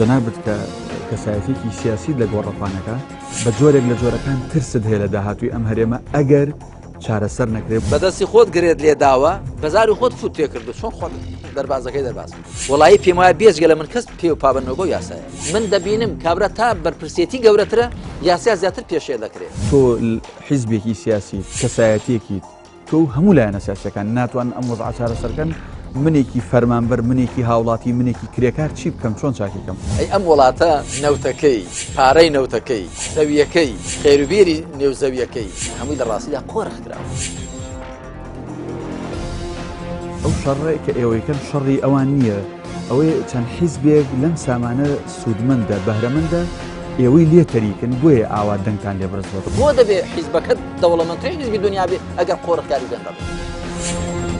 جەنابت کە کەسایەتیەکی سیاسیت لە گۆڕەپانەکە بە جۆرێک لە جۆرەکان ترست هەیە لە داهاتووی ئەم هەرێمە ئەگەر چارەسەر نەکرێت. بەدەستی خۆت گرێت لێ داوە بەزاری خۆت فوت پێ کردو چۆن خۆت دەربازەکەی دەرباز وەڵایی پێم وایە بێجگە لە من کەس پێ و پابەند نەبوو یاسایە من دەبینم کابرا تا بەرپرسێتی گەورەترە یاسا زیاتر پێشێل دەکرێت. تۆ حیزبێکی سیاسیت کەسایەتیەکیت تۆ و هەموو لایەنە سیاسیەکان ناتوانن ئەم وەزعە چارەسەر کەن، منێکی فەرمانبەر، منێکی هاوڵاتی، منێکی کرێکار چی بکەم، چۆن چاکی کەم؟ ئەی ئەم وڵاتە نەوتەکەی، پارەی نەوتەکەی، زەویەکەی، خێروبێری نێو زەویەکەی هەمووی لە ڕاستیدا قۆرخ کراوە. ئەو شەڕەی کە ئێوەی کەن شەڕی ئەوان نییە، ئەوەیە چەند حیزبێک لەم سامانە سوودمەندە، بەهرەمەندە، ئێوەی لێ تەریکن بۆیە ئاوا دەنگتان لێ بەرز بۆتەوە. بۆ دەبێ حیزبەکەت دەوڵەمەندترین حیزبی دنیا بێ ئەگەر قۆرخکاری گەندەڵ بێ؟